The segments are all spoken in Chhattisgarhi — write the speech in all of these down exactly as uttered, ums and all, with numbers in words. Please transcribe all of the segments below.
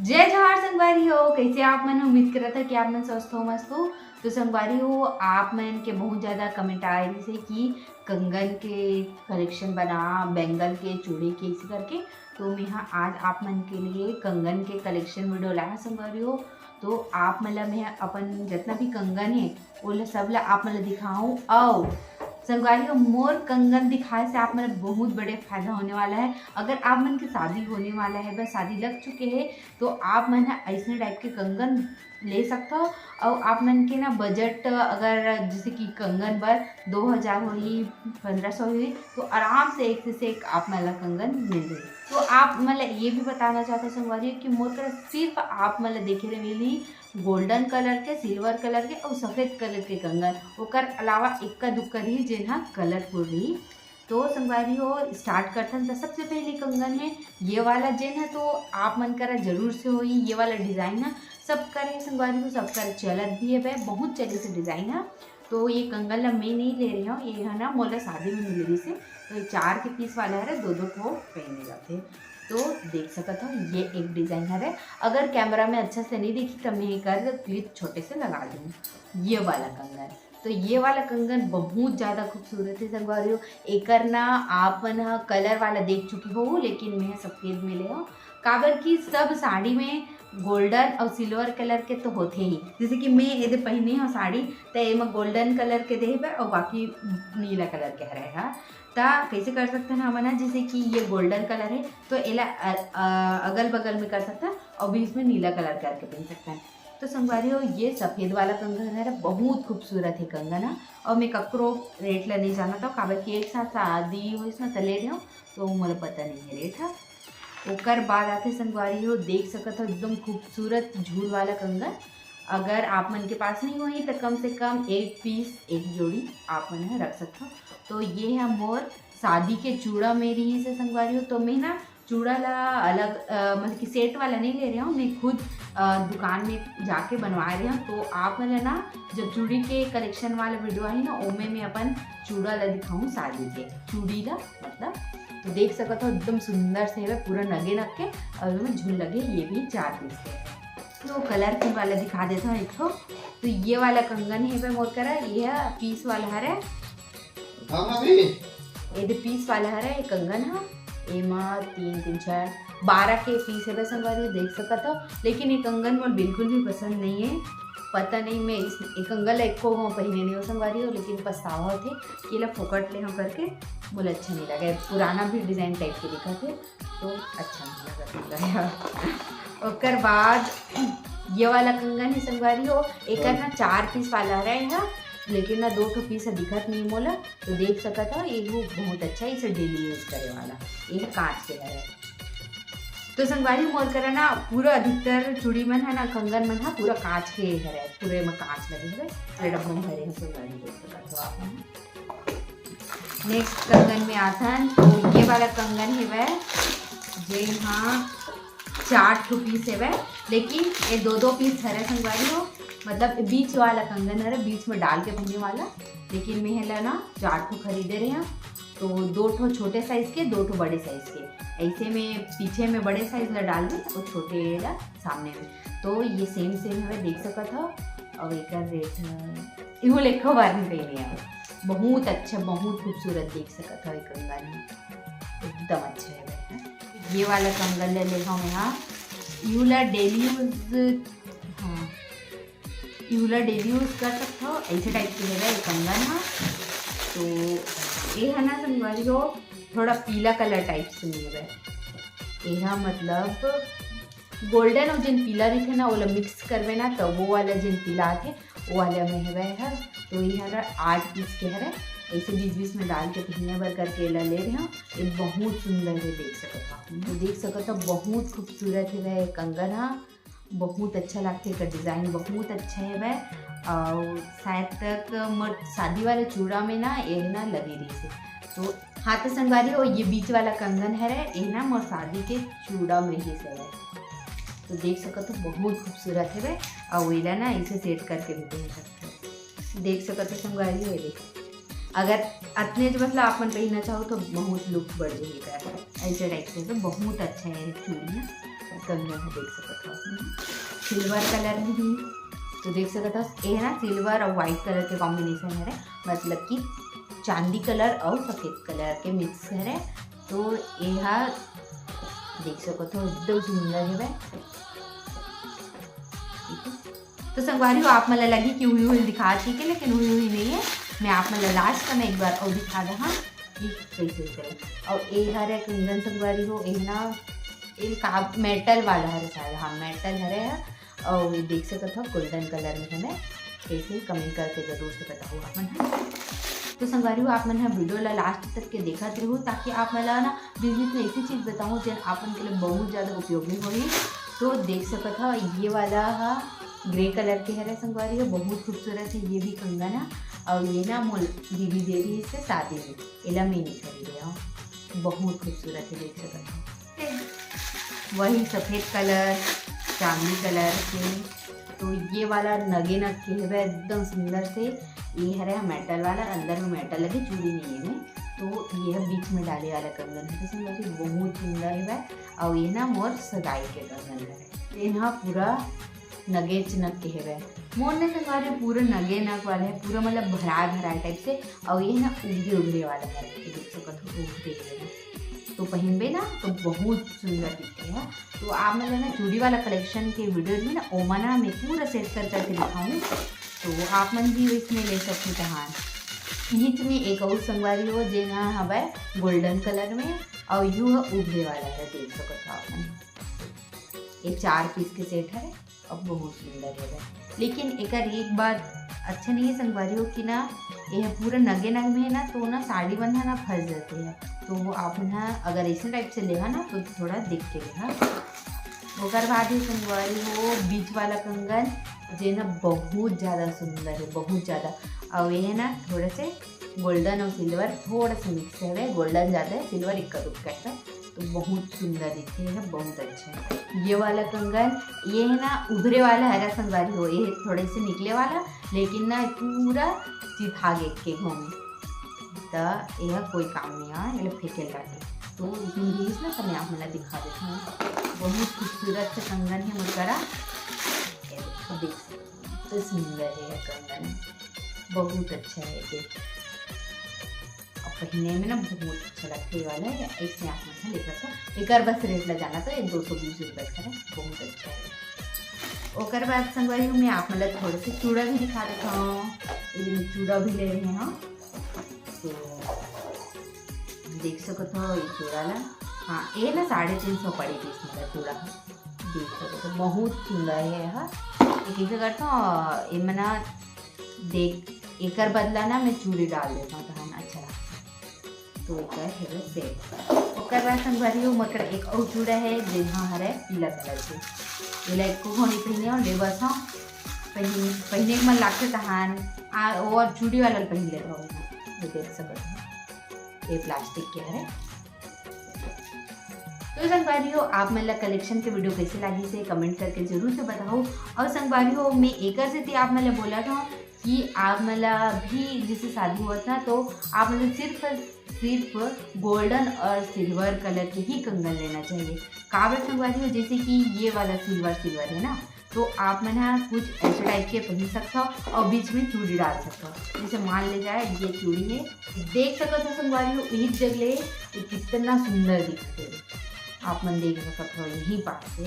जय जोहार संगवारी हो, कैसे आप मन? उम्मीद करत है कि आप मन स्वस्थ हो, मस्त हो। तो संगवारी हो, आप मन के बहुत ज्यादा कमेंट आए रहिसे कि कंगन के कलेक्शन बना, बैंगल के, चूड़ी के, इसी करके। तो मैं हा आज आप मन के लिए कंगन के कलेक्शन वीडियो लाया संगवारी हो। तो आप मन ला मैं अपन जितना भी कंगन है, ओला सब ला आप मन ला दिखाऊं। अउ संगवारी हो, मोर कंगन दिखाए से आप मन ला बहुत बड़े फायदा होने वाला है। अगर आप मन के शादी होने वाला है, बस शादी लग चुके हैं, तो आप मन ह ऐसने टाइप के कंगन ले सकथव। अउ आप मन के ना बजट अगर जैसे कि कंगन बर दो हज़ार होही, पन्द्रह सौ होही, तो आराम से एक से, से एक आप मन ला कंगन मिल जाही। तो आप मन ला ये भी बताना चाहत हव संगवारी हो कि मोर करा सिर्फ आप मन ला देखे ले मिलही गोल्डन कलर के, सिल्वर कलर के अउ सफेद कलर के कंगन। ओकर अलावा एक्का दुक्का रही जेन ह कलरफुल रही। तो संगवारी हो, स्टार्ट करथन। तो सबसे पहले कंगन है ये वाला, जेन है तो आप मन करा जरूर से होही। ये वाला डिजाइन है सब करे संगवारी हो, सब करे चलत भी है, बहुत चले से डिजाइन है। तो ये कंगन ला मैं नहीं ले रही हूँ, ये है ना मोला शादी में मिले रहिसे। तो ये चार के पीस वाला है, दो दो ठो पहने जाते। तो देख सकत हो, ये एक डिजाइन है। अगर कैमरा में अच्छा से नहीं दिखी तो मैं एकर क्लिप छोटे से लगा दूँ। ये वाला कंगन, तो ये वाला कंगन बहुत ज्यादा खूबसूरत है संगवारी हो। एकर ना आप मन ह कलर वाला देख चुकी हो, लेकिन मैं सफेद में ले हूँ, काबर कि सब साड़ी में गोल्डन और सिल्वर कलर के तो होथे ही। जैसे कि मैं एदे पहने हूँ साड़ी, तो एमा गोल्डन कलर के देहे बर और बाकी नीला कलर के हरे हा। त कैसे कर सकते हैं हमन ह, जैसे कि ये गोल्डन कलर है तो एला अ- अ- अगल बगल में कर सकते हैं और बीच में नीला कलर करके पहन सकते हैं। तो संगवारी हो, ये सफेद वाला कंगन है, बहुत खूबसूरत है कंगन ह। और मैं ककरो रेट ला नहीं जानत हूँ, काबर कि एक साथ शादी होइस ना, त ले रहे हो, तो मोला पता नहीं है रेट ह। ओकर बाद आथे संगवारी हो, देख सकत हो एकदम खूबसूरत झूल वाला कंगन। अगर आप मन के पास नहीं होही तो कम से कम एक पीस, एक जोड़ी आप मन ह रख सकत हो। तो ये है मोर शादी के चूड़ा में रहिसे संगवारी हो। तो मैं ना चूड़ा ला अलग अ, मतलब कि सेट वाला नहीं ले रही हूँ, मैं खुद अ, दुकान में जाके बनवा रही हूँ। तो आप मन ला ना जब चूड़ी के कलेक्शन वाला वीडियो आही ना, ओमे मैं अपन चूड़ा ला दिखाऊँ, शादी के चूड़ी ला मतलब। तो देख सकत हो एकदम सुंदर से है, पूरा नगे नग के और ओमे झूल लगे, ये भी चार पीस के। तो कलरफुल वाला दिखा देता हूँ एक ठो। तो ये वाला कंगन है मोर करा, ये पीस वाला हरे। हाँ, हाँ, भी। ये दे पीस वाला हरे, ये कंगन ह। एमा तीन, तीन, चार, बारह के पीस है संगवारी, देख सकत हो। लेकिन ये कंगन मोर बिल्कुल भी पसंद नहीं है। पता नहीं, मैं इस, ये कंगन ला एको घाव पहने नहीं हो संगवारी हो, लेकिन पछतावा होथे कि एला फोकट ले हो करके मोला अच्छा नहीं लगे। पुराना भी डिजाइन टाइप के दिखत है, तो अच्छा नहीं लगा कंगन। ओकर बाद ये वाला कंगन है संगवारी हो, एकर ना चार पीस वाला रहे है, लेकिन ना दो ठो पीस ह दिखत नहीं मोला। तो देख सकत हो, ये वो बहुत अच्छा है, इसे डेली यूज करे वाला। ये कांच के हरे। तो संगवारी मोर करा ना पूरा अधिकतर चूड़ी मन है ना, कंगन मन है पूरा कांच के हरे, पूरे में कांच लगे हुए, पूरे डब्बा में भरे हैं संगवारी, देख सकत हो आप मन। नेक्स्ट कंगन में आथन, तो ये वाला कंगन हेवय, जे हाँ चार ठो पीस हेवय, लेकिन ये दो दो पीस हरे संगवारी हो, मतलब बीच वाला कंगन हरे, बीच में डाल के पहने वाला। लेकिन मैं हेला ना चार ठो खरीदे रहे हैं, तो दो ठो छोटे साइज के, दो ठो बड़े साइज के। ऐसे में पीछे में बड़े साइज ला डाल दे और छोटे ला सामने में। तो ये सेम सेम हवे, देख सकत हो। और एकर रेट है, इहो लेखो बार में पहने हैं। बहुत अच्छा, बहुत खूबसूरत, देख सकत हो। एक कंगन एकदम अच्छा है। ये वाला कंगन ले ले हूँ मैं, हाँ। यू ला डेली यूज, हाँ, यू ला डेली यूज कर सकत हो। ऐसे टाइप के है ये कंगन, हाँ। तो ये है ना संगवारी हो, थोड़ा पीला कलर टाइप से मिल रहा है। ये है मतलब गोल्डन और जिन पीला रहिथे ना, ओला मिक्स करबे ना, तो वो वाला जिन पीला आथे, वो वाला में हेवय हर। तो ये हर आठ पीस के हरे, ऐसे बीच बीच में डाल के पहने बर करके एला ले रहे हो। ये बहुत सुंदर है, देख सकत हो। तो देख सकत हो, बहुत खूबसूरत हेवय ये कंगन हा, बहुत अच्छा लगथे, एकर डिजाइन बहुत अच्छा हेवय। और शायद तक मोर शादी वाले चूड़ा में ना ये ना लगे रहिसे। तो हाँ, तो संगवारी हो, ये बीच वाला कंगन हरे, ये ना मोर शादी के चूड़ा में रहिसे। तो देख सकत हो, बहुत खूबसूरत हेवय। और एला ना इसे सेट करके भी पहन सकते हो। देख सकत हो संगवारी हो, ये देखो, अगर अतने जो मतलब आप मन पहनना चाहो तो बहुत लुक बढ़ जाएगा ऐसे टाइप से। तो बहुत अच्छा है ये चूड़ी ना। कंगन ह देख सकत हव सिल्वर कलर में ही। तो देख सकत हव, ये है ना सिल्वर और व्हाइट कलर के कॉम्बिनेशन हरे, मतलब कि चांदी कलर और सफेद कलर के मिक्स हरे। तो ये हा देख सकत हव, एकदम सुंदर हवे। तो संगवारी हो, आप मन ला लगी कि हुई हुई दिखात ही के, लेकिन हुई हुई नहीं है। मैं आप मन ला लास्ट में एक बार और दिखा दहा कि कैसे करे। और ये हरे कंगन संगवारी हो, ये ना, ये का मेटल वाला हरे शायद, हाँ मेटल हरे है। और ये देख सकत हो गोल्डन कलर में है, कैसे कमेंट करके जरूर से बताओ आप मन ह। तो संगवारी हो, आप मन ह वीडियो ला लास्ट तक के देखत रहू, ताकि आप मन ला ना बीच बीच में ऐसी चीज बताऊँ जेन आप मन के लिए बहुत ज्यादा उपयोगी होही। तो देख सकत हो, ये वाला हा ग्रे कलर के हरे संगवारी हो, बहुत खूबसूरत है ये भी कंगन है। और ये ना मोर दीदी दे रही है शादी में, एला मैं नहीं खरीदे हूँ, बहुत खूबसूरत है, देख सकत हो। वही सफेद कलर, चांदी कलर के। तो ये वाला नगे नग के हवे एकदम सुंदर से। ये हरे मेटल वाला, अंदर में मेटल लगे, चूड़ी नहीं है में। तो ये है बीच में डाले वाला कंगन है, तो संगवारी बहुत सुंदर है। और ये ना मोर सगाई के कंगन है, ये ना पूरा नगेच नग के हवे। मोर ने संगवारी पूरा नगे नग वाला है, पूरा मतलब भराए भराए टाइप से। और ये ना उभरे उभरे वाला है, ये देख सकत हो उभरे हुए हैं। तो पहिनबे ना तो बहुत सुंदर दिखथे है। तो आप मन ला ना चूड़ी वाला कलेक्शन के वीडियो में ना ओमा ना मैं पूरा सेट कर करके दिखाऊँ, तो आप मन भी इसमें ले सकते तहान। बीच में एक और संगवारी हो जेन ह हवय गोल्डन कलर में, और यू ह उभरे वाला है, देख सकत हो आप मन। ये चार पीस के सेट है, अब बहुत सुंदर है। लेकिन एकर एक बात अच्छा नहीं है संगवारी हो कि ना, ये पूरा नगे नग में है ना, तो ना साड़ी मन ह ना फंस जाते हैं। तो आप ना अगर ऐसे टाइप से लेहा ना, तो थोड़ा देख के लेहा। ओकर बाद ही संगवारी हो बीच वाला कंगन, जे ना बहुत ज्यादा सुंदर है, बहुत ज्यादा। और ये है ना थोड़ा से गोल्डन और सिल्वर थोड़ा सा मिक्स है, गोल्डन ज्यादा है, सिल्वर इक्का दुक्का है। तो बहुत सुंदर दिखथे है, बहुत अच्छा है ये वाला कंगन। ये है ना उभरे वाला हरा संगवारी हो, ये थोड़े से निकले वाला, लेकिन ना पूरा चिथा गे के घूमे, तो यह कोई काम नहीं आए, ये फेंके लागे। तो इसमें रहीस ना, तो मैं आप मन ला दिखा देता हूँ, बहुत खूबसूरत से कंगन है मोर करा। ये देखो, देख सकते हो, तो सुंदर है ये कंगन, बहुत अच्छा है ये। अब पहिने में ना बहुत अच्छा लगथे ये वाला है, ऐसे आप मन ह ले सकत हो। एकर बस रेट ला जाना तो ये दो सौ बीस रुपये का है, बहुत अच्छा है। ओकर बाद संगवारी हो, मैं आप मन ला थोड़े से चूड़ा भी दिखा देता हूँ। ये मैं चूड़ा भी ले रहे हैं, तो देख सकत हो ये चूड़ा ला। हाँ, ये ना साढ़े तीन सौ पड़े थे इसमें का चूड़ा। देख सकत हो बहुत सुंदर है। हाँ, ये कैसे करता हूँ, ये मैं ना देख, एकर बदला ना मैं चूड़ी डाल देता हूँ, तहन अच्छा लगता। तो एकर हरे सेट। ओकर बाद संगवारी हो, मोर करा एक अउ चूड़ा है, जेन ह हरे पीला कलर के। एला एको घोनी पहिने और ले बस हूँ। पहिने, पहिने के मन लागथे तहान, आ, और चूड़ी वाला ल पहिन लेत हूँ। ये देख सकत हो, ये प्लास्टिक के हरे। तो संगवारी हो, आप मन ला कलेक्शन के वीडियो कैसे लागिस हे, कमेंट करके जरूर से बताओ। और संगवारी हो, मैं एकर सेती आप मन ला बोलत हूँ कि आप मन ला भी जैसे शादी होत ना, तो आप मन ला सिर्फ, सिर्फ गोल्डन और सिल्वर कलर के ही कंगन लेना चाहिए। काबर संगवारी हो, जैसे कि ये वाला सिल्वर, सिल्वर है ना, तो आप मन ह कुछ ऐसे टाइप के पहिन सकत हो और बीच में चूड़ी डाल सकत हो। जैसे मान ले जाए ये चूड़ी है, देख सकत हो संगवारी हो, एक जगह ले ये कितना सुंदर दिखथे। आप मन देख सकत हो यही पास से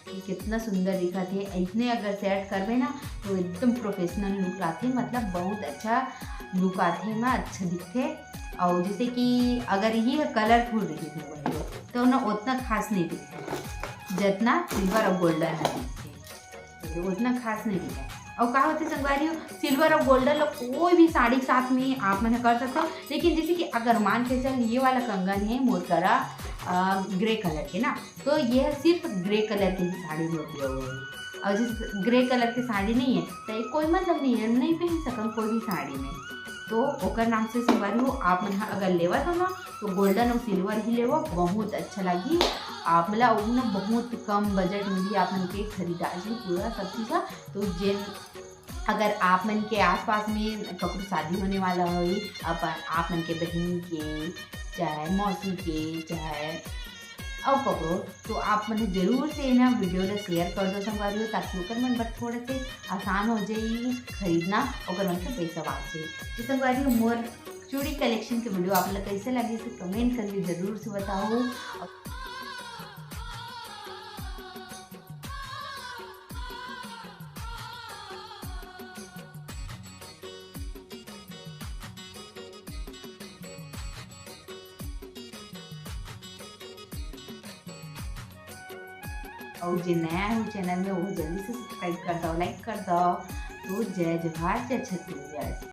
कि कितना सुंदर दिखत हे। इसने अगर सेट करबे ना, तो एकदम प्रोफेशनल लुक आथे, मतलब बहुत अच्छा लुक आथे, एमा अच्छा दिखथे। और जैसे कि अगर ये कलरफुल रही, तो ना उतना खास नहीं दिखथे, जितना सिल्वर और गोल्डन में दिखथे, तो उतना खास नहीं दिखथे। और का होथे संगवारी हो, सिल्वर और गोल्डन ला कोई भी साड़ी के साथ में आप मन ह कर सकते हो, लेकिन जैसे कि अगर मान के चल, ये वाला कंगन है मोर करा, अ, ग्रे कलर के ना, तो ये सिर्फ ग्रे कलर के ही साड़ी में उपयोग होही। और जैसे ग्रे कलर के साड़ी नहीं है, तो ये कोई मतलब नहीं है, नहीं पहन सकन कोई भी साड़ी में। तो ओकर नाम से संगवारी हो, आप मन ह अगर लेवत हो ना, तो गोल्डन और सिल्वर ही लेवो, बहुत अच्छा लगी। आप मन ला, वो ना बहुत कम बजट में भी आप मन के खरीदा जी पूरा सब चीज़ ह। तो जेन अगर आप मन के आसपास में ककरो शादी होने वाला होही, अपन, आप मन के बहिन के, चाहे मौसी के, चाहे अउ पकड़ो, तो आप मन जरूर से ना video ला share कर दो संगवारी हो, ताकि ओकर मन बर थोड़ा से आसान हो जाए खरीदना, ओकर मन के पैसा बाँच जाए। तो संगवारी हो, मोर चूड़ी collection के video आप ला कैसे लगे, इसे comment करके जरूर से बताओ। अउ जे नया है channel में, वो जल्दी से subscribe कर दो, like कर दो। तो जय जोहार, जय छत्तीसगढ़।